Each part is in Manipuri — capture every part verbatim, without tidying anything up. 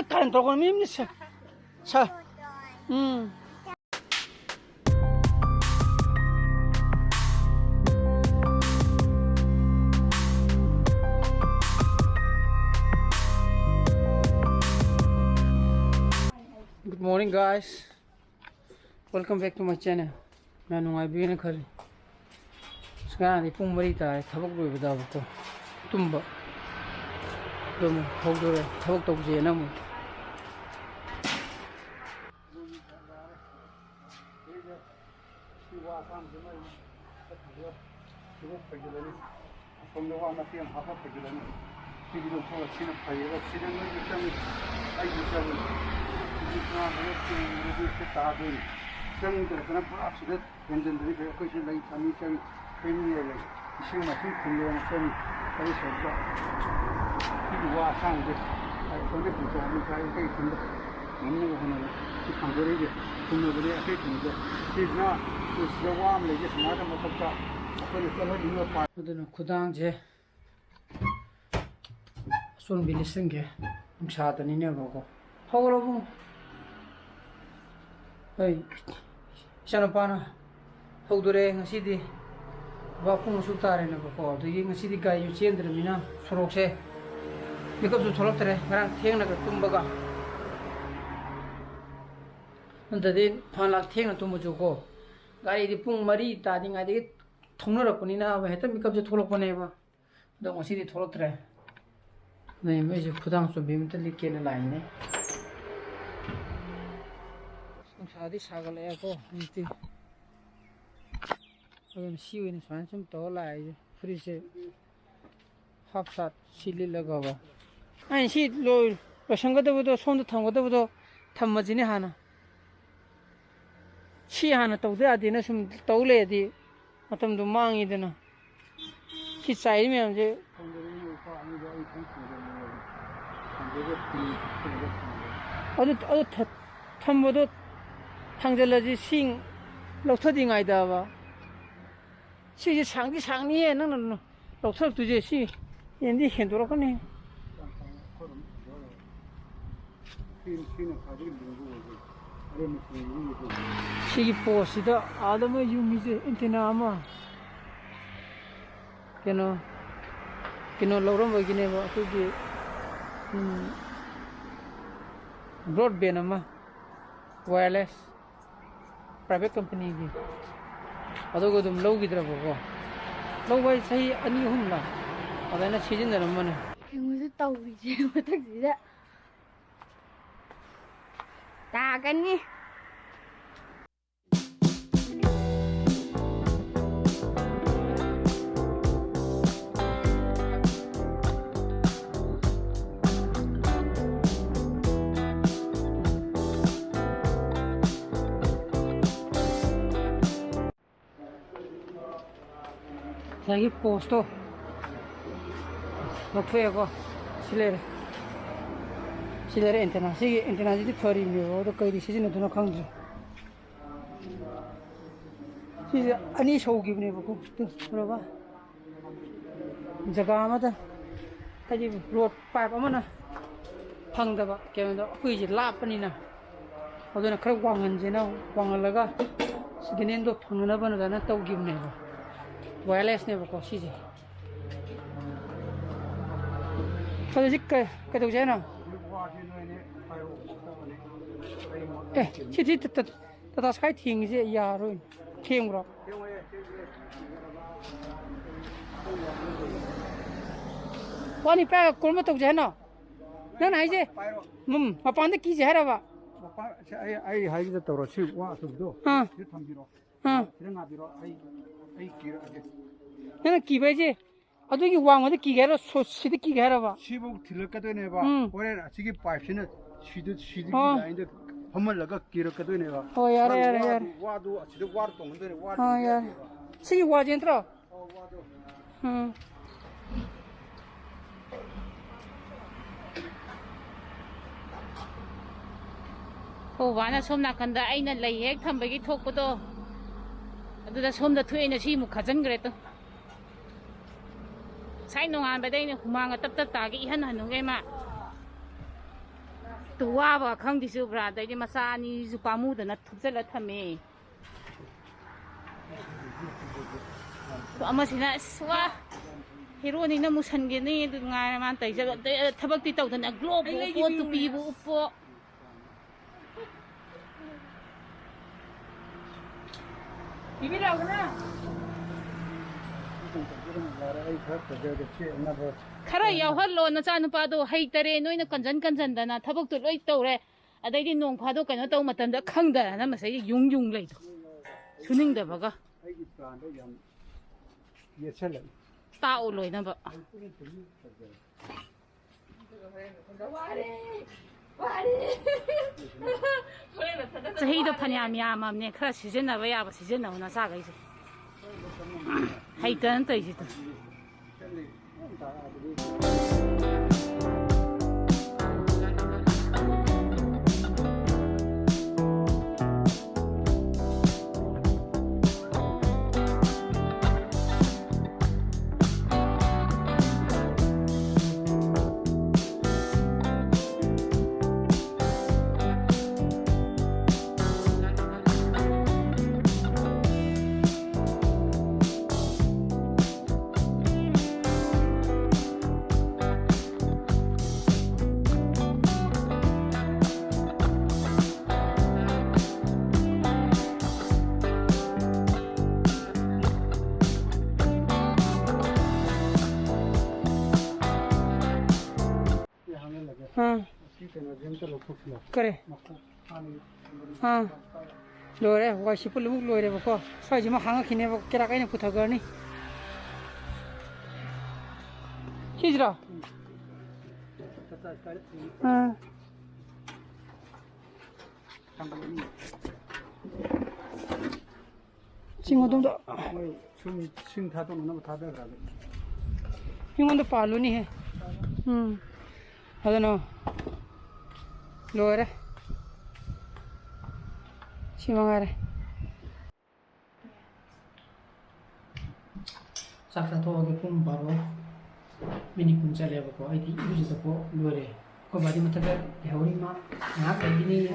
ꯀꯥꯔꯟ ꯇꯧꯔꯛꯀꯅꯨ, ꯃꯤ ꯑꯃꯅ ꯁ-, ꯁ-, ꯎꯝ꯫ Good morning, guys. Welcome back to my channel. ꯌꯥꯝ ꯅꯨꯡꯉꯥꯏꯕꯤꯔꯦꯅ ꯈꯜꯂꯤ꯫ ꯑꯁ, ꯉꯔꯥꯡꯗꯤ ꯄꯨꯡ ꯃꯔꯤ ꯇꯥꯔꯦ ꯊꯕꯛ ꯂꯣꯏꯕꯗꯕꯀꯣ꯫ ꯇꯨꯝꯕ꯫ ꯑꯗꯨꯝ ꯍꯧꯗꯣꯔꯦ ꯊꯕꯛ ꯇꯧꯁꯦꯅ ꯑꯃꯨꯛ꯫ ꯁꯤ ꯋꯥ ꯑꯁꯥꯡꯕꯁꯤꯃ ꯑꯩꯅ ꯆꯠꯈꯤꯕ ꯁꯤꯕꯨ ꯐꯩꯖꯤꯜꯂꯅꯤ꯫ ꯑꯁꯣꯝꯗ ꯋꯥ ꯃꯇꯦꯛ ꯑꯃ ꯍꯥꯞꯄ ꯐꯩꯖꯤꯜꯂꯅꯤ꯫ ꯁꯤꯗꯤ ꯂꯧꯊꯣꯛꯑꯒ ꯁꯤꯅ ꯐꯩꯌꯦꯕ꯫ ꯁꯤꯗ ꯅꯣꯏꯁꯨ ꯆꯪꯉꯤ, ꯑꯩꯁꯨ ꯆꯪꯉꯤ꯫ ꯁꯤꯗꯤ ꯉꯥ ꯍꯦꯛ ꯇꯣꯡꯕꯗꯗꯤ ꯍꯦꯛꯇ ꯇꯥꯗꯣꯏꯅꯤ꯫ ꯆꯪꯗ꯭ꯔꯒꯅ ꯄꯨꯔꯥ ꯁꯤꯗ ꯍꯦꯟꯖꯤꯟꯗ꯭ꯔꯗꯤ ꯐꯩ꯫ ꯑꯩꯈꯣꯏꯁꯨ ꯂꯩ, ꯆꯥꯃꯤ ꯆꯪꯉꯤ, ꯀꯩꯅꯣ ꯂꯩ꯫ ꯏꯁꯤꯡ ꯃꯥꯏꯁꯤꯡ ꯊꯤꯜꯂꯣꯅ ꯆꯪꯉꯤ꯫ ꯑꯗꯨ ꯁꯔꯨꯛꯇ ꯁꯤꯒꯤ ꯋꯥ ꯑꯁꯥꯡꯕꯁꯦ ꯑꯩ ꯁꯣꯝꯗ ꯄꯨꯊꯣꯛꯑꯒ ꯆꯥꯏ, ꯑꯇꯩ ꯏꯊꯟꯗ ꯉꯝꯅꯕ ꯍꯣꯠꯅꯕ꯫ ꯁꯤ ꯊꯥꯡꯗꯣꯔꯛꯏꯁꯦ ꯊꯨꯝꯅꯕꯅꯦ, ꯑꯇꯩ ꯊꯨꯝꯅꯕ꯫ ꯁꯤꯁꯤꯅ ꯁꯤꯗ ꯋꯥ ꯑꯃ ꯂꯩꯁꯦ, ꯁꯨꯃꯥꯏꯅ ꯃꯊꯛꯇ ꯑꯩꯈꯣꯏꯅ ꯆꯠꯍꯟꯅꯤꯡꯕ ꯄꯥꯏ꯫ ꯑꯗꯨꯅ ꯈꯨꯗꯥꯡꯁꯦ ꯑꯁꯣꯟꯕꯤ ꯂꯤꯠꯁꯟꯒꯦ꯫ ꯅꯨꯡꯁꯥꯗꯅꯤꯅꯦꯕꯀꯣ꯫ ꯍꯧꯒꯠꯂꯣ ꯏꯕꯨꯡꯉꯣ꯫ ꯑꯩ ꯏꯆꯥꯅꯨꯄꯥꯅ ꯍꯧꯗꯣꯔꯛꯑꯦ ꯉꯁꯤꯗꯤ꯫ ꯕꯥ, ꯄꯨꯡ ꯑꯁꯨꯛ ꯇꯥꯔꯦꯅꯦꯕꯀꯣ꯫ ꯑꯗꯒꯤ ꯉꯁꯤꯗꯤ ꯒꯥꯔꯤꯁꯨ ꯆꯦꯟꯗ꯭ꯔꯕꯅꯤꯅ ꯁꯣꯔꯣꯛꯁꯦ ꯃꯤꯀꯞꯁꯨ ꯊꯣꯛꯂꯛꯇ꯭ꯔꯦ꯫ ꯉꯔꯥꯡ ꯊꯦꯡꯅꯒ ꯇꯨꯝꯕꯒ꯫ ꯅꯠꯇ꯭ꯔꯗꯤ ꯐꯅ ꯊꯦꯡꯅ ꯇꯨꯝꯃꯁꯨꯀꯣ, ꯒꯥꯔꯤꯗꯤ ꯄꯨꯡ ꯃꯔꯤ ꯇꯥꯗ꯭ꯔꯤꯉꯩꯗꯒꯤ ꯊꯧꯅꯔꯛꯄꯅꯤꯅ ꯍꯦꯛꯇ ꯃꯤꯀꯞꯁꯦ ꯊꯣꯛꯂꯛꯄꯅꯦꯕ꯫ ꯑꯗꯣ ꯉꯁꯤꯗꯤ ꯊꯣꯛꯂꯛꯇ꯭ꯔꯦ꯫ ꯑꯗꯨꯅ ꯃꯣꯏꯁꯦ ꯈꯨꯗꯥꯡ ꯆꯣꯝꯕꯤ ꯑꯃꯇ ꯂꯤꯠꯀꯦꯅ ꯂꯥꯛꯏꯅꯦ꯫ ꯅꯨꯡꯁꯥꯗꯤ ꯁꯥꯒꯠꯂꯛꯑꯦꯀꯣ ꯍꯧꯖꯤꯛꯇꯤ꯫ ꯑꯗꯨꯅ ꯁꯤ ꯑꯣꯏꯅ ꯁꯨꯃꯥꯏꯅ ꯁꯨꯝ ꯇꯧꯔ ꯂꯥꯛꯑꯦ ꯑꯩꯁꯦ꯫ ꯐꯨꯔꯤꯠꯁꯦ ꯍꯥꯞ ꯁꯥꯔꯠ ꯁꯤ ꯂꯤꯠꯂꯒꯕ꯫ ꯑꯩꯅ ꯁꯤ ꯂꯣꯏ-, ꯂꯣꯏꯁꯟꯒꯗꯕꯗꯣ, ꯁꯣꯝꯗ ꯊꯝꯒꯗꯕꯗꯣ ꯊꯝꯃꯁꯤꯅꯦ ꯍꯥꯟꯅ꯫ ꯁꯤ ꯍꯥꯟꯅ ꯇꯧꯗ ꯌꯥꯗꯦꯅ ꯁꯨꯝ ꯇꯧ ꯂꯩꯔꯗꯤ ꯃꯇꯝꯗꯣ ꯃꯥꯡꯉꯤꯗꯅ꯫ ꯁꯤ ꯆꯥꯏꯔꯤ ꯃꯌꯥꯝꯁꯦ꯫ ꯑꯗꯨ, ꯑꯗꯨ ꯊ-, ꯊꯝꯕꯗꯣ ꯊꯥꯡꯖꯜꯂꯁꯤ, ꯁꯤꯡ ꯂꯧꯊꯗ꯭ꯔꯤꯉꯩꯗꯕ꯫ ꯁꯤꯁꯦ ꯁꯥꯡꯗꯤ ꯁꯥꯡꯅꯤꯌꯦ, ꯅꯪꯅ ꯂꯧꯊꯔꯛꯇꯣꯏꯁꯦ꯫ ꯁꯤ ꯍꯦꯟꯗꯤ ꯍꯦꯟꯗꯣꯔꯛꯀꯅꯤ꯫ ꯁꯤ-, ꯁꯤꯅ ꯈ꯭ꯋꯥꯏꯗꯒꯤ ꯂꯨꯕ ꯑꯣꯏꯗꯣꯏꯅꯤ꯫ ꯑꯔꯦꯝꯕ ꯁꯤꯡꯕꯒꯤ ꯑꯣꯏꯗꯣꯏꯅꯤ꯫ ꯁꯤꯒꯤ ꯄꯣꯁꯁꯤꯗ ꯑꯥꯗ ꯑꯃ ꯌꯨꯝꯃꯤꯁꯦ ꯑꯦꯟꯇꯦꯅꯥ ꯑꯃ ꯀꯩꯅꯣ, ꯀꯩꯅꯣ ꯂꯧꯔꯝꯕꯒꯤꯅꯦꯕ, ꯑꯩꯈꯣꯏꯒꯤ, ꯎꯝ, ꯕ꯭ꯔꯣꯗꯕꯦꯟ ꯑꯃ, ꯋꯥꯌꯔꯂꯦꯁ, ꯄ꯭ꯔꯥꯏꯚꯦꯠ ꯀꯝꯄꯅꯤꯒꯤ꯫ ꯑꯗꯨꯒ ꯑꯗꯨꯝ ꯂꯧꯈꯤꯗ꯭ꯔꯕꯀꯣ꯫ ꯂꯧꯕ ꯍꯥꯏ ꯆꯍꯤ ꯑꯅꯤ ꯑꯍꯨꯝꯂ ꯑꯗꯨꯃꯥꯏꯅ ꯁꯤꯖꯤꯟꯅꯔꯝꯕꯅꯦ꯫ ꯌꯦꯡꯉꯨꯁꯦ ꯇꯧꯔꯤꯁꯦ ꯃꯊꯛꯁꯤꯗ꯫ ꯇꯥꯒꯅꯤ꯫ ꯉꯁꯥꯏꯒꯤ ꯄꯣꯁꯇꯣ ꯂꯧꯊꯣꯛꯑꯦꯀꯣ꯫ ꯁꯤ ꯂꯩꯔꯦ꯫ ꯁꯤ ꯂꯩꯔꯦ ꯑꯦꯟꯇꯦꯅꯥ꯫ ꯁꯤꯒꯤ ꯑꯦꯟꯇꯦꯅꯥꯁꯤꯗꯤ ꯐꯔꯤꯕꯅꯦꯕ, ꯑꯗꯣ ꯀꯩꯗꯤ ꯁꯤꯖꯤꯟꯅꯗꯣꯏꯅꯣ ꯈꯪꯗ꯭ꯔꯦ꯫ ꯁꯤꯁꯦ ꯑꯅꯤ ꯁꯧꯈꯤꯕꯅꯦꯕꯀꯣ꯫ ꯇꯨ, ꯎꯔꯕ? ꯖꯒꯥ ꯑꯃꯗ, ꯍꯥꯏꯗꯤ, ꯔꯣꯗ ꯄꯥꯏꯞ ꯑꯃꯅ ꯐꯪꯗꯕ, ꯀꯩꯅꯣꯗꯣ, ꯑꯩꯈꯣꯏꯁꯦ ꯂꯥꯞꯄꯅꯤꯅ꯫ ꯑꯗꯨꯅ ꯈꯔ ꯋꯥꯡꯍꯟꯁꯦꯅ ꯋꯥꯡꯍꯜꯂꯒ ꯁꯦꯀꯦꯟ ꯍꯦꯟꯗꯣ ꯐꯪꯅꯅꯕꯅ ꯑꯗꯨꯃꯥꯏꯅ ꯇꯧꯈꯤꯕꯅꯦꯕ꯫ ꯋꯥꯌꯔꯂꯦꯁꯅꯦꯕꯀꯣ ꯁꯤꯁꯦ꯫ ꯑꯗꯨ ꯍꯧꯖꯤꯛ ꯀꯩ-, ꯀꯩꯗꯧꯁꯦ ꯍꯥꯏꯅꯣ? ꯑꯦ, ꯁꯤꯗꯤ ꯇ-, ꯇ-, ꯇꯥꯇꯥ ꯁ꯭ꯀꯥꯏ ꯊꯦꯡꯉꯤꯁꯦ ꯌꯥꯔꯣꯏ꯫ ꯊꯦꯡꯕ꯭ꯔꯣ? ꯋꯥꯅꯤ ꯄꯥꯏꯔꯒ ꯀꯣꯟꯕ ꯇꯧꯁꯦ ꯍꯥꯏꯅꯣ? ꯅꯪꯅ ꯍꯥꯏꯁꯦ? ꯄꯥꯏꯔꯣ꯫ ꯎꯝ, ꯃꯄꯥꯟꯗ ꯀꯤꯁꯦ ꯍꯥꯏꯔꯕ? ꯃꯄꯥꯟ-, ꯁꯦ, ꯑꯩ, ꯑꯩ ꯍꯥꯏꯒꯦ ꯇꯧꯔꯣ꯫ ꯁꯤ ꯋꯥ ꯑꯆꯧꯕꯗꯣ ꯑꯥ꯫ ꯁꯤꯗ ꯊꯝꯕꯤꯔꯣ꯫ ꯑꯥ꯫ ꯁꯤꯗ ꯉꯥꯕꯤꯔꯣ꯫ ꯑꯩ, ꯑꯩ ꯀꯤꯔꯛꯑꯒꯦ꯫ ꯅꯪꯅ ꯀꯤꯕ ꯍꯥꯏꯁꯦ ꯑꯗꯨꯒꯤ ꯋꯥꯡꯃꯗ ꯀꯤꯒꯦ ꯍꯥꯏꯔꯣ? ꯁꯣ-, ꯁꯤꯗ ꯀꯤꯒꯦ ꯍꯥꯏꯔꯕ? ꯁꯤꯐꯧ ꯊꯤꯜꯂꯛꯀꯗꯣꯏꯅꯦꯕ꯫ ꯎꯝ꯫ ꯍꯣꯔꯦꯟ ꯑꯁꯤꯒꯤ ꯄꯥꯏꯞꯁꯤꯅ ꯁꯤꯗ, ꯁꯤꯗꯒꯤ ꯑꯣ꯫ ꯂꯥꯏꯟꯗ ꯐꯝꯍꯜꯂꯒ ꯀꯤꯔꯛꯀꯗꯣꯏꯅꯦꯕ꯫ ꯍꯣꯏ, ꯌꯥꯔꯦ, ꯃꯥꯅ ꯌꯥꯔꯦ, ꯋꯥꯗꯨ, ꯌꯥꯔꯦ꯫ ꯋꯥꯗꯨ ꯑꯁꯤꯗ ꯋꯥꯔ ꯇꯣꯡꯍꯟꯗꯣꯏꯅꯦ, ꯋꯥꯔ ꯑꯥ, ꯇꯣꯡꯍꯟꯗꯣꯏꯅꯦꯕ꯫ ꯌꯥꯔꯦ꯫ ꯁꯤꯒꯤ ꯋꯥꯁꯦ ꯅꯠꯇ꯭ꯔꯣ? ꯑꯧ, ꯋꯥꯗꯣ꯫ ꯎꯝ꯫ ꯑꯩꯈꯣꯏ ꯕꯕꯥꯅ ꯁꯣꯝ ꯅꯥꯀꯟꯗ ꯑꯩꯅ ꯂꯩ ꯍꯦꯛ ꯊꯝꯕꯒꯤ ꯊꯣꯛꯄꯗꯣ, ꯑꯗꯨꯗ ꯁꯣꯝꯗ ꯊꯣꯛꯑꯦꯅ ꯁꯤꯃꯨꯛ ꯈꯥꯖꯤꯟꯈ꯭ꯔꯦ ꯇꯨ꯫ ꯉꯁꯥꯏ ꯅꯣꯡꯉꯥꯟꯕꯗꯩꯅꯦ ꯍꯨꯃꯥꯡꯒ ꯇꯞ ꯇꯞ ꯇꯥꯒꯩ ꯏꯍꯟ ꯍꯟꯅꯨꯒꯩ ꯃꯥ꯫ ꯋꯥꯕ ꯈꯪꯗꯦ ꯆꯨꯕ꯭ꯔꯥ? ꯑꯗꯩꯗꯤ ꯃꯆꯥ ꯑꯅꯤꯁꯨ ꯄꯥꯝꯃꯨꯗꯅ ꯊꯨꯞꯆꯜꯂ ꯊꯝꯃꯦ꯫ ꯑꯃꯁꯤꯅ ꯑꯁ ꯋꯥ, ꯍꯦꯔꯣꯅꯤꯅ ꯃꯨꯁꯟꯒꯅꯤ ꯑꯗꯨ ꯉꯥꯏꯔꯦ ꯃꯥꯅ ꯇꯧꯖꯕ꯫ ꯑꯗꯩ ꯊꯕꯛꯇꯤ ꯇꯧꯗꯅ ꯒ꯭ꯂꯣꯕ ꯎꯞꯄꯣ, ꯇꯨꯄꯤꯕꯨ ꯎꯞꯄꯣ꯫ ꯈꯔ ꯌꯥꯎꯍꯜꯂꯣ ꯅꯆꯥꯅꯨꯄꯥꯗꯣ, ꯍꯩꯇꯔꯦ ꯅꯣꯏꯅ ꯀꯟꯖꯟ ꯀꯟꯖꯟꯗꯅ ꯊꯕꯛꯇꯣ ꯂꯣꯏ ꯇꯧꯔꯦ꯫ ꯑꯗꯩꯗꯤ ꯅꯣꯡ ꯐꯥꯗꯣꯛ ꯀꯩꯅꯣ ꯇꯧꯕ ꯃꯇꯝꯗ ꯈꯪꯗꯗꯅ ꯃꯁꯩꯗ ꯌꯨꯡ ꯌꯨꯡ ꯂꯩꯗꯣ꯫ ꯁꯨꯅꯤꯡꯗꯕꯒ꯫ ꯑꯩꯒꯤ ꯄ꯭ꯂꯥꯟꯗ ꯌꯥꯝ ꯌꯦꯠꯁꯜꯂꯛꯏ꯫ ꯇꯥꯛꯎ ꯂꯣꯏꯅꯕ꯫ ꯑꯩ ꯄꯨꯡ ꯀꯨꯟꯃꯨꯛ ꯇꯧꯖꯔꯦ꯫ ꯆꯍꯤꯗꯣ ꯐꯅꯌꯥꯝ ꯌꯥꯝꯃꯕꯅꯦ, ꯈꯔ ꯁꯤꯖꯤꯟꯅꯕ ꯌꯥꯕ ꯁꯤꯖꯤꯟꯅꯧ ꯅꯆꯥꯈꯩꯁꯦ꯫ ꯍꯩꯇꯅ ꯇꯧꯔꯤꯁꯤꯗꯣ꯫ ꯑꯥ꯫ ꯀꯔꯤ? ꯑꯥ꯫ ꯂꯣꯏꯔꯦ, ꯋꯥꯏ ꯁꯤꯠꯄ ꯂꯣꯏꯅꯃꯛ ꯂꯣꯏꯔꯦꯕꯀꯣ꯫ ꯁ꯭ꯋꯥꯏꯁꯤꯃ ꯍꯥꯡꯉꯛꯈꯤꯅꯦꯕ, ꯀꯦꯔꯥꯛ ꯑꯩꯅ ꯄꯨꯊꯈ꯭ꯔꯅꯤ꯫ ꯁꯤꯁꯤꯔꯣ? ꯑꯥ꯫ ꯆꯤꯡ ꯑꯗꯣꯝꯗ꯫ ꯃꯣꯏ ꯁꯨꯝ ꯁꯤꯡ ꯊꯥꯗꯣꯛꯅꯅꯕ ꯊꯥꯗꯈ꯭ꯔꯕꯅꯤ꯫ ꯑꯩꯉꯣꯟꯗ ꯄꯥꯜꯂꯨꯅꯤꯍꯦ꯫ ꯎꯝ꯫ ꯑꯗꯨꯅ ꯂꯣꯏꯔꯦ꯫ ꯁꯤ ꯃꯉꯥꯏꯔꯦ꯫ ꯆꯥꯛ ꯆꯥꯊꯣꯛꯑꯒꯦ꯫ ꯄꯨꯡ ꯕꯥꯔꯣ ꯃꯤꯅꯤꯠ ꯀꯨꯟ ꯆꯠꯂꯦꯕꯀꯣ꯫ ꯑꯩꯗꯤ ꯏꯔꯨꯖꯊꯣꯛꯄ ꯂꯣꯏꯔꯦ꯫ ꯑꯩꯈꯣꯏ ꯕꯥꯗꯤ ꯃꯊꯛꯇ ꯂꯩꯍꯧꯔꯤ, ꯃꯥ ꯉꯥꯏꯍꯥꯛ ꯂꯩꯈꯤꯅꯤ꯫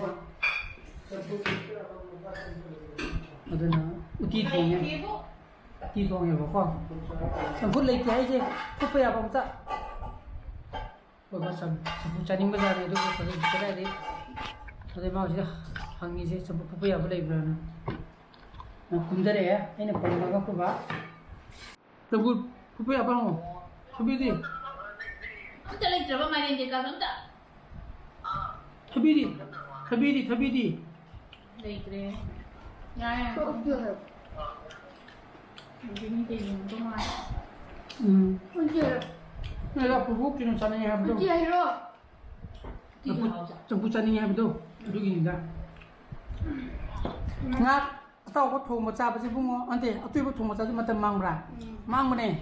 ꯑꯗꯨꯅ ꯎꯇꯤ ꯊꯣꯡꯉꯦ꯫ ꯎꯇꯤ ꯊꯣꯡꯉꯦꯕꯀꯣ꯫ ꯆꯝꯐꯨꯠ ꯂꯩꯇꯦ ꯍꯥꯏꯁꯦ, ꯐꯨꯠꯄ ꯌꯥꯕ ꯑꯝꯇ꯫ ꯑꯩꯈꯣꯏ ꯕꯥ ꯆꯝ-, ꯆꯝꯐꯨꯠ ꯆꯥꯅꯤꯡꯕ ꯖꯥꯠꯅꯤ, ꯑꯗꯨꯕꯨ ꯀꯔꯤ ꯀꯗꯥꯏꯗꯩ? ꯑꯗꯩ ꯃꯥ ꯍꯧꯖꯤꯛ ꯍꯪꯉꯤꯁꯦ, ꯆꯝꯐꯨꯠ ꯐꯨꯠꯄ ꯌꯥꯕ ꯂꯩꯕ꯭ꯔꯥꯅ꯫ ꯃꯥ ꯀꯨꯝꯊꯔꯛꯑꯦ, ꯑꯩꯅ ꯄꯜꯂꯒ ꯑꯩꯈꯣꯏ ꯕꯥ꯫ ꯆꯝꯐꯨꯠ ꯐꯨꯠꯄ ꯌꯥꯕ ꯍꯪꯉꯣ꯫ ꯊꯕꯤꯗꯤ? ꯑꯝꯇ ꯂꯩꯇ꯭ꯔꯕ ꯃꯥꯏꯔꯦꯟ ꯀꯩꯀꯥꯁꯨ ꯑꯝꯇ? ꯊꯕꯤꯗꯤ? ꯊꯕꯤꯗꯤ, ꯊꯕꯤꯗꯤ? ꯂꯩꯇ꯭ꯔꯦ꯫ ꯌꯥꯔꯦ, ꯌꯥꯔꯦ꯫ ꯑꯗꯨꯗꯤ ꯃꯤ ꯀꯩ ꯌꯦꯡꯉꯝꯗꯧ ꯃꯥꯜꯂꯦ꯫ ꯎꯝ꯫ ꯅꯣꯏꯗ ꯄꯨꯄꯨ ꯀꯩꯅꯣ ꯆꯥꯅꯤꯡꯉꯦ ꯍꯥꯏꯕꯗꯣ꯫ ꯆꯝꯐꯨꯠ, ꯆꯝꯐꯨꯠ ꯆꯥꯅꯤꯡꯉꯦ ꯍꯥꯏꯕꯗꯣ, ꯑꯗꯨꯒꯤꯅꯤꯗ꯫ ꯉꯥ ꯑꯇꯥꯎꯕ ꯊꯣꯡꯕ ꯆꯥꯕꯁꯦ ꯏꯕꯨꯡꯉꯣ, ꯅꯠꯇꯦ, ꯑꯇꯣꯏꯕ ꯊꯣꯡꯕ ꯆꯥꯕꯁꯦ ꯃꯇꯝ ꯃꯥꯡꯕ꯭ꯔꯥ? ꯎꯝ꯫ ꯃꯥꯡꯕꯅꯦ꯫ ꯑꯦ,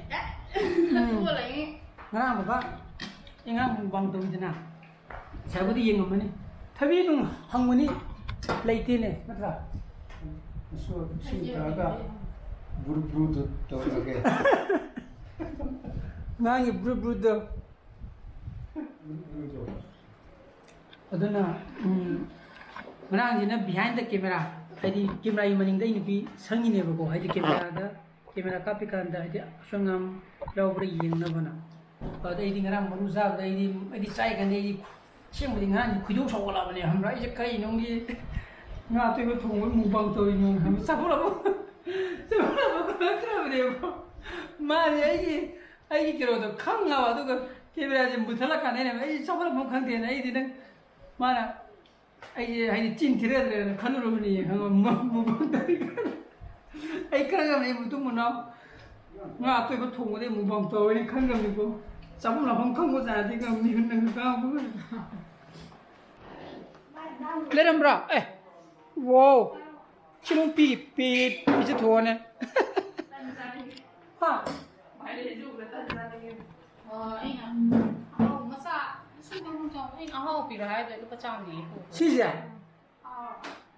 ꯎꯝ꯫ ꯆꯠꯊꯣꯛꯑ ꯂꯩꯌꯦ꯫ ꯉꯔꯥꯡ ꯕꯕꯥ, ꯑꯩ ꯉꯔꯥꯡ mukbang ꯇꯧꯋꯤꯗꯅ, ꯉꯁꯥꯏꯕꯨꯗꯤ ꯌꯦꯡꯉꯝꯃꯅꯤ꯫ ꯊꯕꯤ ꯅꯨꯡ ꯍꯪꯕꯅꯤ, ꯂꯩꯇꯦꯅꯦ, ꯅꯠꯇ꯭ꯔꯥ? ꯑꯁꯣꯏ ꯏꯁꯤꯡ ꯇꯥꯔꯒ ꯕ꯭ꯔꯨ ꯕ꯭ꯔꯨꯗꯨ ꯇꯧꯔꯒꯦ꯫ ꯉꯥꯡꯉꯤ ꯕ꯭ꯔꯨ ꯕ꯭ꯔꯨꯗꯣ꯫ ꯑꯗꯨꯅ, ꯎꯝ, ꯉꯔꯥꯡꯁꯤꯅ behind the camera, ꯍꯥꯏꯗꯤ cameraꯒꯤ ꯃꯅꯤꯡꯗ ꯑꯩ ꯅꯨꯄꯤ ꯁꯪꯉꯤꯅꯦꯕꯀꯣ, ꯍꯥꯏꯗꯤ cameraꯗ, camera ꯀꯥꯞꯄꯤꯀꯥꯟꯗ ꯍꯥꯏꯗꯤ ꯑꯁꯣꯏ ꯑꯉꯥꯝ ꯌꯥꯎꯕ꯭ꯔꯥ ꯌꯦꯡꯅꯕꯅ꯫ ꯑꯗ ꯑꯩꯗꯤ ꯉꯔꯥꯡ ꯃꯔꯨ ꯆꯥꯕꯗ ꯑꯩꯗꯤ, ꯑꯩꯗꯤ ꯆꯥꯏ ꯀꯥꯟꯗ ꯑꯩꯗꯤ ꯑꯁꯦꯡꯕꯗꯤ ꯉꯔꯥꯡꯗꯤ ꯈꯣꯏꯗꯧ ꯁꯥꯎꯒꯠꯂꯕꯅꯦ, ꯈꯪꯕ꯭ꯔꯥ? ꯑꯩꯁꯦ ꯀꯔꯤꯅꯣ ꯈꯪꯗꯦ, ꯉꯥ ꯑꯇꯣꯏꯕ ꯊꯣꯡꯕ mukbang ꯇꯧꯔꯤꯅꯣ ꯈꯪꯕ꯭ꯔꯥ? ꯆꯥꯎꯈꯠꯂꯕ, ꯆꯥꯎꯈꯠꯂꯕ ꯈꯪꯉꯛꯇ꯭ꯔꯕꯅꯦꯕ꯫ ꯃꯥꯗꯤ ꯑꯩꯒꯤ ꯑꯩꯒꯤ ꯀꯩꯅꯣꯗꯣ ꯈꯪꯉꯕ, ꯑꯗꯨꯒ cameraꯁꯦ ꯃꯨꯊꯠꯂꯀꯥꯟꯗ ꯑꯩꯅ, "ꯑꯩ ꯆꯥꯎꯈꯠꯂꯛꯐꯝ ꯈꯪꯗꯦꯅ", ꯑꯩꯗꯤ ꯅꯪ, ꯃꯥꯅ ꯑꯩꯁꯦ ꯍꯥꯏꯗꯤ ꯆꯤꯟ ꯊꯤꯔꯗ꯭ꯔꯦꯅ ꯈꯜꯂꯨꯔꯕꯅꯤ, ꯈꯪꯉꯕ? ꯃꯨ-, mukbang ꯇꯧꯔꯤ ꯈꯜꯂꯦ꯫ ꯑꯩ ꯈꯪꯉꯕꯅꯤ, ꯃꯇꯨꯡ ꯃꯅꯥꯎ ꯉꯥ ꯑꯇꯣꯏꯕ ꯊꯣꯡꯕꯗꯤ mukbang ꯇꯧꯔꯦꯅ ꯈꯪꯉꯕꯅꯤꯀꯣ꯫ ꯆꯥꯐꯝ ꯂꯥꯛꯐꯝ ꯈꯪꯕ ꯖꯥꯠ ꯅꯠꯇꯦ, ꯃꯤꯍꯨꯟꯅ ꯉꯥꯡꯕꯒ꯫ ꯂꯩꯔꯝꯕ꯭ꯔꯥ? ꯑꯦ, wow꯫ ꯁꯤ ꯅꯨꯄꯤꯒꯤ ꯄꯤ-, ꯄꯤꯖꯊꯣꯛꯑꯣꯅꯦ꯫ ꯍꯥ? ꯑꯣ, ꯑꯩꯅ ꯑꯍꯥꯎ ꯃꯆꯥ, ꯁꯤ ꯅꯪ ꯆꯥꯎ-, ꯑꯩꯅ ꯑꯍꯥꯎ ꯄꯤꯔꯣ ꯍꯥꯏꯗꯣ ꯂꯨꯄꯥ ꯆꯥꯝꯃꯅꯦ꯫ ꯁꯤꯁꯦ? ꯑꯥ,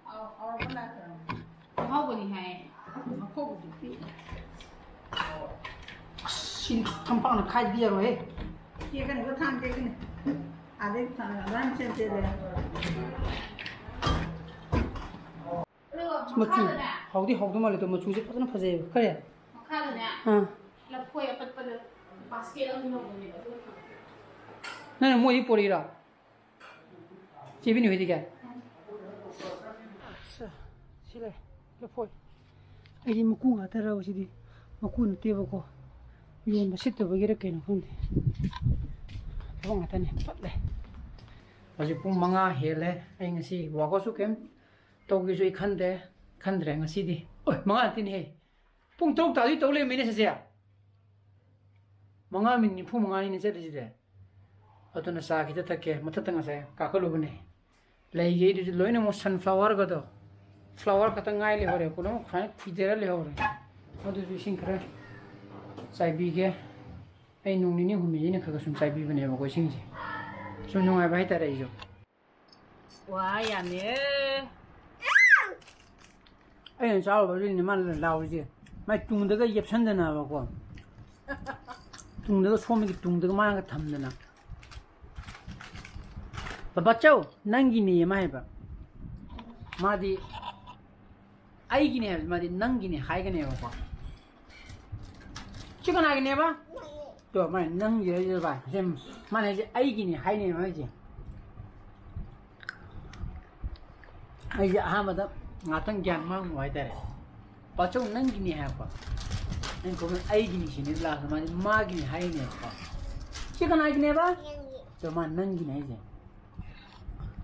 ꯑꯥꯎ, ꯑꯥꯎ, ꯑꯍꯥꯎꯕꯅꯤ ꯍꯥꯏ꯫ ꯑꯐꯥꯎꯕꯗꯨ ꯄꯤ꯫ ꯑꯁ, ꯁꯤ ꯊꯝꯄꯥꯛꯅ ꯈꯥꯏꯗꯤ ꯌꯥꯔꯣꯏꯍꯦ꯫ ꯇꯦꯛꯀꯅꯤ, ꯊꯥꯡ ꯇꯦꯛꯀꯅꯤ꯫ ꯑꯗꯩ ꯐꯅ ꯂꯣꯏ ꯆꯦꯟ ꯆꯦꯜꯂꯦ꯫ ꯑꯗꯨꯒ ꯃꯆꯨ ꯃꯈꯥꯗꯅꯦ꯫ ꯍꯥꯎꯗꯤ ꯍꯥꯎꯗꯧ ꯃꯥꯜꯂꯦ ꯑꯗꯣ, ꯃꯆꯨꯁꯦ ꯐꯖꯅ ꯐꯖꯩꯌꯦꯕ꯫ ꯀꯔꯤ? ꯃꯈꯥꯗꯅꯦ꯫ ꯑꯥ꯫ ꯂꯐꯣꯏ ꯑꯄꯠꯄꯗ basket ꯑꯃ ꯂꯧꯕꯅꯦꯕ, ꯑꯗꯨꯒ ꯊꯝꯃꯦ꯫ ꯅꯪꯅ ꯃꯣꯏꯗꯤ ꯄꯣꯔꯛꯏꯔꯣ? ꯆꯦ ꯕꯤꯅꯤ ꯍꯣꯏꯗꯒꯤ? ꯑꯁ, ꯁꯤ ꯂꯩ, ꯂꯐꯣꯏ꯫ ꯑꯩꯗꯤ ꯃꯀꯨ ꯉꯥꯛꯇꯔꯕ ꯁꯤꯗꯤ? ꯃꯀꯨ ꯅꯠꯇꯦꯕꯀꯣ, ꯌꯣꯟꯕ ꯁꯤꯠꯇꯕꯒꯤꯔ ꯀꯩꯅꯣ ꯈꯪꯗꯦ, ꯂꯐꯣꯏ ꯉꯥꯛꯇꯅꯦ꯫ ꯄꯠꯂꯦ꯫ ꯍꯧꯖꯤꯛ ꯄꯨꯡ ꯃꯉꯥ ꯍꯦꯜꯂꯦ꯫ ꯑꯩ ꯉꯁꯤ workoutꯁꯨ ꯀꯩꯝ ꯇꯧꯒꯦꯁꯨ ꯑꯩ ꯈꯟꯗꯦ, ꯈꯟꯗ꯭ꯔꯦ ꯉꯁꯤꯗꯤ꯫ ꯑꯣꯏ, ꯃꯉꯥ ꯅꯠꯇꯦꯅꯦꯍꯦ, ꯄꯨꯡ ꯇꯔꯨꯛ ꯇꯥꯗꯣꯏ ꯇꯧ ꯂꯩꯔꯝꯃꯦꯅꯦ ꯁꯤꯁꯦ꯫ ꯃꯉꯥ ꯃꯤꯅꯤꯠ ꯅꯤꯐꯨ ꯃꯉꯥꯅꯤꯅꯦ ꯆꯠꯂꯤꯁꯤꯗꯤ꯫ ꯑꯗꯨꯅ ꯆꯥ ꯈꯤꯇ ꯊꯛꯀꯦ꯫ ꯃꯊꯛꯇ ꯉꯁꯥꯏ ꯀꯥꯈꯠꯂꯨꯕꯅꯦ꯫ ꯂꯩꯈꯩꯗꯨꯁꯨ ꯂꯣꯏꯅꯃꯛ sunflowerꯒꯗꯣ, flower ꯈꯛꯇ ꯉꯥꯏ ꯂꯩꯍꯧꯔꯦ꯫ ꯄꯨꯝꯅꯃꯛ ꯁꯨꯃꯥꯏꯅ ꯈꯨꯏꯊꯔ ꯂꯩꯍꯧꯔꯦ꯫ ꯑꯗꯨꯁꯨ ꯏꯁꯤꯡ ꯈꯔ ꯆꯥꯏꯕꯤꯒꯦ꯫ ꯑꯩ ꯅꯣꯡ ꯅꯤꯅꯤ ꯍꯨꯝꯅꯤꯁꯤꯅ ꯈꯔ ꯈꯔ ꯁꯨꯝ ꯆꯥꯏꯕꯤꯕꯅꯦꯕꯀꯣ ꯏꯁꯤꯡꯁꯦ꯫ ꯁꯨꯝ ꯅꯨꯡꯉꯥꯏꯕ ꯍꯥꯏꯇꯥꯔꯦ ꯑꯩꯁꯨ꯫ ꯋꯥ ꯌꯥꯝꯃꯦ꯫ ꯑꯩꯅ ꯆꯥꯔꯨꯕ ꯑꯗꯨꯏꯅꯦ ꯃꯥꯅ ꯂꯥꯎꯔꯤꯁꯦ꯫ ꯃꯥꯏ ꯇꯨꯡꯗꯒ ꯌꯦꯞꯁꯟꯗꯅꯕꯀꯣ꯫ ꯇꯨꯡꯗꯒ ꯁꯣꯝꯒꯤ ꯇꯨꯡꯗꯒ ꯃꯥꯅꯒ ꯊꯝꯗꯅ꯫ "ꯕꯕꯥꯆꯧ, ꯅꯪꯒꯤꯅꯦ" ꯑꯃ ꯍꯥꯏꯕ꯫ ꯃꯥꯗꯤ ꯑꯩꯒꯤꯅꯦ ꯍꯥꯏꯕꯁꯦ ꯃꯥꯗꯤ "ꯅꯪꯒꯤꯅꯦ" ꯍꯥꯏꯒꯅꯦꯕꯀꯣ꯫ "ꯁꯤ ꯀꯅꯥꯒꯤꯅꯦꯕ?" ꯇꯣ, ꯃꯥꯅ "ꯅꯪꯒꯤ" ꯍꯥꯏꯁꯦ ꯚꯥꯏ꯫ ꯁꯦ ꯃꯥꯅ ꯍꯥꯏꯁꯦ "ꯑꯩꯒꯤꯅꯦ" ꯍꯥꯏꯅꯦꯕ ꯃꯥ ꯍꯥꯏꯁꯦ꯫ ꯑꯩꯁꯦ ꯑꯍꯥꯟꯕꯗ ꯉꯥꯛꯇꯪ ꯒ꯭ꯌꯥꯟ ꯃꯥꯡꯉꯨꯕ ꯍꯥꯏꯇꯥꯔꯦ꯫ "ꯕꯥꯆꯧ, ꯅꯪꯒꯤꯅꯦ" ꯍꯥꯏꯔꯛꯄ꯫ ꯑꯩꯅ ꯈꯨꯝꯕ, "ꯑꯩꯒꯤꯅꯤ" ꯁꯤꯅꯤ꯫ ꯂꯥꯁꯇ ꯃꯥꯗꯤ "ꯃꯥꯒꯤꯅꯤ" ꯍꯥꯏꯅꯦꯕꯀꯣ꯫ "ꯁꯤ ꯀꯅꯥꯒꯤꯅꯦꯕ?" "ꯅꯪꯒꯤ"꯫ ꯑꯗꯣ ꯃꯥ "ꯅꯪꯒꯤꯅꯦ" ꯍꯥꯏꯁꯦ꯫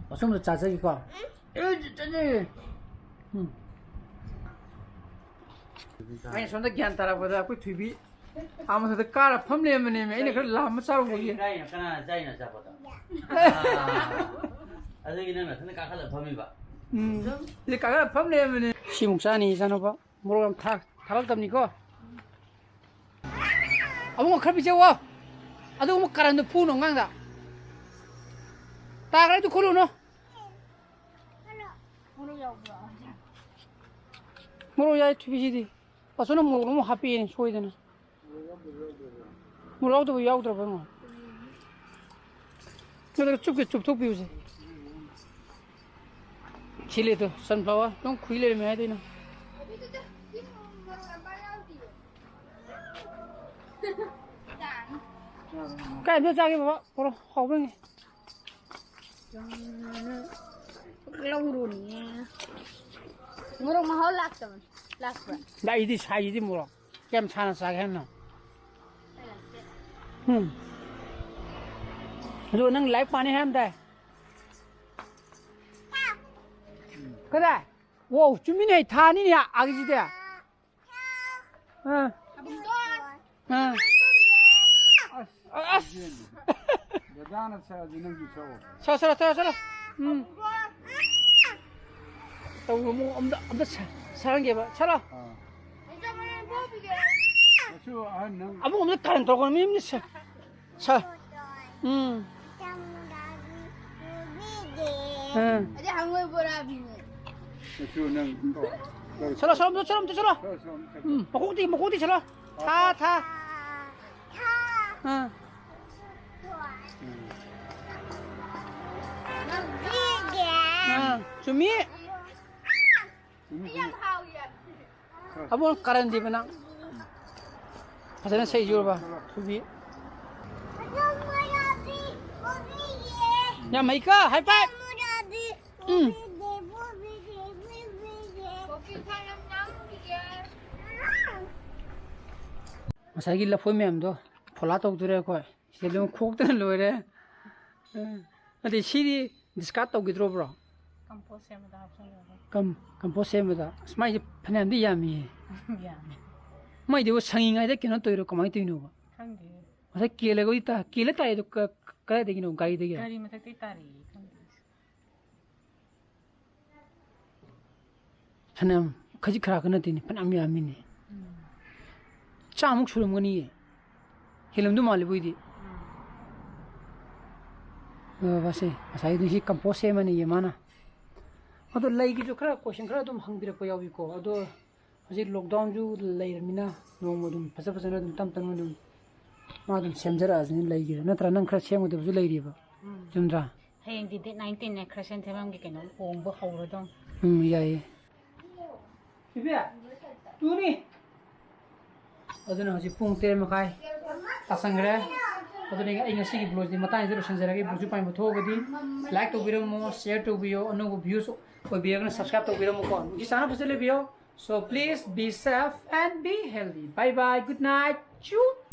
ꯕꯥꯆꯧꯗꯣ ꯆꯥꯖꯒꯦꯀꯣ꯫ ꯑꯦ, ꯆꯥꯖꯒꯦ꯫ ꯎꯝ꯫ ꯑꯩꯅ ꯁꯣꯝꯗ ꯒ꯭ꯌꯥꯟ ꯇꯥꯔꯛꯄꯗ ꯑꯩꯈꯣꯏ ꯊꯣꯏꯕꯤ ꯑꯥ ꯃꯊꯛꯇ ꯀꯥꯔ ꯐꯝ ꯂꯩꯔꯝꯕꯅꯦꯃꯤ꯫ ꯑꯩꯅ ꯈꯔ ꯂꯥꯝꯕ ꯆꯥꯔꯨꯕꯒꯤ꯫ ꯀꯥꯏꯅꯣ? ꯀꯅꯥꯅ ꯆꯥꯏꯅꯣ ꯑꯆꯥꯄꯣꯠꯇꯣ? ꯑꯥ, ꯑꯗꯨꯒꯤ ꯅꯪ ꯅꯊꯟꯗ ꯀꯥꯈꯠꯂ ꯐꯝꯃꯤꯕ? ꯎꯝ꯫ ꯁꯤꯗ ꯀꯥꯈꯠꯂ ꯐꯝ ꯂꯩꯔꯝꯕꯅꯦ꯫ ꯁꯤꯃꯨꯛ ꯆꯥꯅꯤ ꯏꯆꯥꯅꯨꯄꯥ꯫ ꯃꯣꯔꯣꯛ ꯌꯥꯝ ꯊꯥ-, ꯊꯥꯛꯂꯛꯇꯕꯅꯤꯀꯣ꯫ ꯑꯕꯨꯡꯉꯣ ꯈꯔ ꯄꯤꯖꯧꯋꯣ꯫ ꯑꯗꯨꯒꯨꯝꯕ ꯀꯔꯟꯗꯣ ꯐꯨꯅꯣ ꯑꯉꯥꯡꯗ꯫ ꯇꯥꯈ꯭ꯔꯦ ꯑꯗꯨ ꯈꯨꯜꯂꯨꯅꯨ꯫ ꯃꯣꯔꯣꯛ ꯌꯥꯏ ꯊꯣꯏꯕꯤꯁꯤꯗꯤ꯫ ꯄꯥꯁꯣꯅ ꯃꯣꯔꯣꯛ ꯑꯃꯨꯛ ꯍꯥꯞꯄꯛꯑꯦꯅꯦ ꯁꯣꯏꯗꯅ꯫ ꯃꯣꯔꯣꯛ ꯌꯥꯎꯗꯕ ꯌꯥꯎꯗ꯭ꯔꯕ ꯌꯦꯡꯉꯣ꯫ ꯅꯠꯇ꯭ꯔꯒ ꯆꯨꯞꯀꯦ, ꯆꯨꯞꯊꯣꯛꯄꯤꯌꯨꯁꯦ꯫ ꯁꯤ ꯂꯩꯇꯣ, sunflower ꯑꯗꯨꯝ ꯈꯨꯏ ꯂꯩꯔꯝꯃꯦ ꯍꯥꯏꯗꯣꯏꯅꯣ꯫ ꯀꯥꯏ ꯑꯝꯇ ꯆꯥꯒꯦ ꯕꯕꯥ? ꯄꯣꯔꯣ, ꯍꯥꯎꯕ꯭ꯔ ꯌꯦꯡꯒꯦ꯫ ꯂꯧꯔꯨꯅꯤ꯫ ꯃꯣꯔꯣꯛ ꯃꯍꯥꯎ ꯂꯥꯛꯇꯕꯅꯤ꯫ ꯂꯥꯛꯄ꯭ꯔꯥ? ꯂꯥꯛꯏꯗꯤ ꯁꯥꯏꯁꯤꯗꯤ ꯃꯣꯔꯣꯛ꯫ ꯀꯌꯥꯝ ꯁꯥꯅ ꯆꯥꯒꯦ ꯍꯥꯏꯅꯣ? ꯎꯝ꯫ ꯑꯗꯣ ꯅꯪ ꯂꯥꯏꯔꯤꯛ ꯄꯥꯅꯤ ꯍꯥꯏꯔꯝꯗꯥꯏ? ꯀꯗꯥꯏ? ꯋꯥꯎ, ꯆꯨꯝꯃꯤꯅꯦ, ꯊꯥꯅꯤꯅꯦ ꯑꯥꯒꯤꯁꯤꯗꯤ꯫ ꯑꯥ꯫ ꯑꯥ꯫ ꯑꯁ꯫ ꯗꯗꯥꯅ ꯁꯛꯑꯗꯤ ꯅꯪꯁꯨ ꯁꯛꯑꯣ꯫ ꯁꯛꯑꯣ, ꯁꯛꯑꯣ, ꯁꯛꯑꯣ, ꯁꯛꯑꯣ꯫ ꯎꯝ꯫ ꯇꯧ, ꯑꯃꯨꯛ ꯑꯝꯇ, ꯑꯝꯇ ꯁ-, ꯁꯛꯍꯟꯒꯦꯕ꯫ ꯁꯛꯂꯣ꯫ ꯑꯥ꯫ ꯃꯁꯨ ꯑꯍꯟ ꯅꯪ꯫ ꯑꯃꯨꯛ ꯑꯝꯇ ꯀꯔꯟ ꯇꯧꯔꯛꯀꯅꯨ, ꯃꯤ ꯑꯃꯅ ꯁ-, ꯁ-, ꯎꯝ꯫ ꯑꯥ꯫ ꯑꯗꯩ ꯍꯪꯉꯣꯏ ꯕꯣꯔꯥꯕꯤꯅꯦ꯫ ꯃꯁꯨ ꯅꯪ ꯇꯧ꯫ ꯁꯛꯂꯣ, ꯁꯛꯂꯣ, ꯑꯝꯇ ꯁꯛꯂꯣ, ꯑꯝꯇ ꯁꯛꯂꯣ꯫ ꯁꯛꯂꯣ, ꯁꯛꯂꯣ, ꯑꯝꯇ ꯁꯛꯂꯣ꯫ ꯎꯝ, ꯃꯀꯣꯛꯇꯤ, ꯃꯀꯣꯛꯇꯤ ꯁꯛꯂꯣ꯫ ꯊꯥ, ꯊꯥ꯫ ꯑꯥ꯫ ꯎꯝ꯫ ꯑꯥ, ꯆꯨꯝꯃꯤ꯫ ꯆꯨꯝꯃꯤ, ꯆꯨꯝꯃꯤ꯫ ꯑꯃꯨꯛ ꯀꯔꯟꯗꯤꯕ ꯅꯪ꯫ ꯐꯖꯅ ꯁꯛꯏ ꯌꯨꯔꯕ? ꯊꯨꯕꯤ꯫ ꯌꯥꯝ ꯍꯩꯀꯣ, high five꯫ ꯎꯝ꯫ ꯉꯁꯥꯏꯒꯤ ꯂꯐꯣꯏ ꯃꯌꯥꯝꯗꯣ ꯐꯣꯂꯥ ꯇꯧꯗꯣꯔꯦ ꯑꯩꯈꯣꯏ꯫ ꯁꯤꯗ ꯑꯗꯨꯝ ꯈꯣꯛꯇꯅ ꯂꯣꯏꯔꯦ꯫ ꯑꯗꯩ ꯁꯤꯗꯤ discard ꯇꯧꯈꯤꯗ꯭ꯔꯣ, bro? Compost ꯁꯦꯝꯕꯗ ꯍꯥꯞꯆꯜꯂꯒ꯫ ꯀꯝ-, compost ꯁꯦꯝꯕꯗ꯫ ꯑꯁ, ꯃꯥꯏꯁꯦ ꯐꯅꯌꯥꯝꯗꯤ ꯌꯥꯝꯃꯤꯌꯦ꯫ ꯌꯥꯝꯃꯦ꯫ ꯃꯥꯏꯗꯨꯕꯨ ꯁꯪꯉꯤꯉꯩꯗ ꯀꯩꯅꯣ ꯇꯧꯔꯤꯔꯣ, ꯀꯃꯥꯏꯅ ꯇꯧꯔꯤꯅꯣꯕ? ꯈꯪꯗꯦ꯫ ꯉꯁꯥꯏ ꯀꯦꯜꯂꯒꯗꯤ ꯇꯥ-, ꯀꯦꯜꯂ ꯇꯥꯏ ꯑꯗꯣ ꯀ-, ꯀꯗꯥꯏꯗꯒꯤꯅꯣ? ꯒꯥꯔꯤꯗꯒꯤꯔꯣ? ꯒꯥꯔꯤ ꯃꯊꯛꯇꯩ ꯇꯥꯔꯛꯑꯦ, ꯈꯪꯗꯦ꯫ ꯐꯅꯌꯥꯝ ꯈꯖꯤꯛ ꯈꯔꯥꯛꯀ ꯅꯠꯇꯦꯅꯦ, ꯐꯅꯌꯥꯝ ꯌꯥꯝꯃꯤꯅꯦ꯫ ꯎꯝ꯫ ꯆꯥꯃꯨꯛ ꯁꯨꯔꯝꯒꯅꯤꯌꯦ꯫ ꯍꯦꯜꯂꯝꯗꯧ ꯃꯥꯜꯂꯦꯕ ꯑꯩꯗꯤ꯫ ꯎꯝ꯫ ꯑ, ꯃꯁꯦ, ꯉꯁꯥꯏꯗꯨ ꯁꯤ compost ꯁꯦꯝꯃꯅꯤꯌꯦ ꯃꯥꯅ꯫ ꯑꯗꯣ ꯂꯩꯒꯤꯁꯨ ꯈꯔ question ꯈꯔ ꯑꯗꯨꯝ ꯍꯪꯕꯤꯔꯛꯄ ꯌꯥꯎꯏꯀꯣ꯫ ꯑꯗꯣ ꯍꯧꯖꯤꯛ lockdown ꯁꯨ ꯂꯩꯔꯃꯤꯅ ꯅꯣꯡꯃ ꯑꯗꯨꯝ ꯐꯖ ꯐꯖꯅ ꯑꯗꯨꯝ ꯇꯞ ꯇꯞꯅ ꯑꯗꯨꯝ ꯃꯥ ꯑꯗꯨꯝ ꯁꯦꯝꯖꯔꯛꯑꯁꯤꯅꯦ ꯂꯩꯒꯤꯁꯦ꯫ ꯅꯠꯇ꯭ꯔ ꯅꯪ ꯈꯔ ꯁꯦꯝꯒꯗꯕꯁꯨ ꯂꯩꯔꯤꯕ? ꯆꯨꯝꯗ꯭ꯔꯥ? ꯍꯌꯦꯡꯗꯤ ꯗꯦꯠ ꯅꯥꯏꯟꯇꯤꯟꯅꯦ, ꯈ꯭ꯔꯤꯁꯇꯤꯌꯟ ꯊꯦꯝꯕꯝꯒꯤ ꯀꯩꯅꯣ ꯍꯣꯡꯕ ꯍꯧꯔꯗꯧꯅꯤ꯫ ꯎꯝ, ꯌꯥꯏꯌꯦ꯫ ꯏꯕꯦ, ꯇꯨꯅꯤ꯫ ꯑꯗꯨꯅ ꯍꯧꯖꯤꯛ ꯄꯨꯡ ꯇꯔꯦꯠ ꯃꯈꯥꯏ ꯇꯥꯁꯟꯈ꯭ꯔꯦ꯫ ꯑꯗꯨꯅ ꯑꯩ ꯉꯁꯤꯒꯤ vlogꯁꯤ ꯃꯇꯥꯡꯁꯤꯗ ꯂꯣꯏꯁꯤꯟꯖꯔꯒꯦ꯫ Vlogꯁꯤ ꯄꯥꯝꯕ ꯊꯣꯛꯑꯒꯗꯤ like ꯇꯧꯕꯤꯔꯝꯃꯣ, share ꯇꯧꯕꯤꯌꯣ, ꯑꯅꯧꯕ views ꯑꯣꯏꯕꯤꯔꯒꯅ subscribe ꯇꯧꯕꯤꯔꯝꯃꯨꯀꯣ꯫ ꯅꯨꯡꯁꯤ ꯆꯥꯟꯅꯕꯁꯦ ꯂꯩꯕꯤꯌꯣ꯫ So please be safe and be healthy. Bye bye. Good night. Choo.